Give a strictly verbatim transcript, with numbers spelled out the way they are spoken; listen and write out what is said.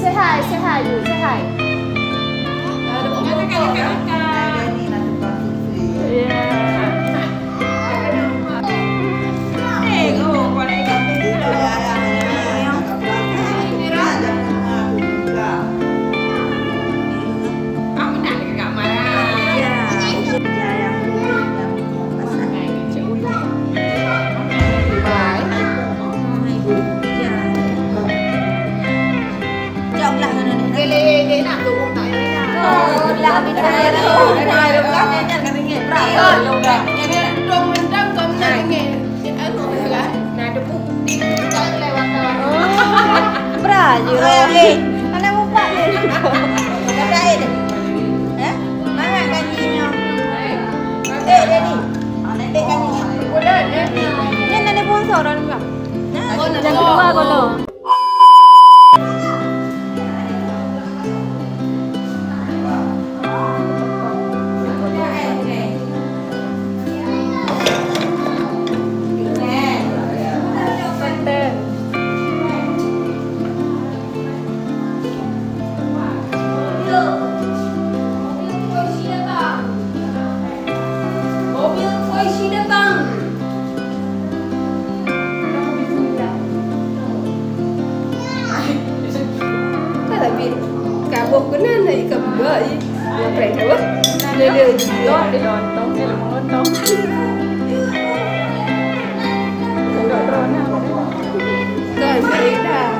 Say hi, say hi, you, say hi. Yeah. Bra je. Eh, eh. Anak muka je. Kata eh deh. Eh? Mangat gaji nyo. Eh, jadi. Eh, gaji. Nyan ada sponsor orang juga. Nah, yang kedua kalau. Mobil polisi datang. Ka lagi kaboh keunan, ikan buah, ih. Apa yang kaboh? Dia, dia, dia. Lontong, dia lontong. Enggak drone lah. Kan, baik dah.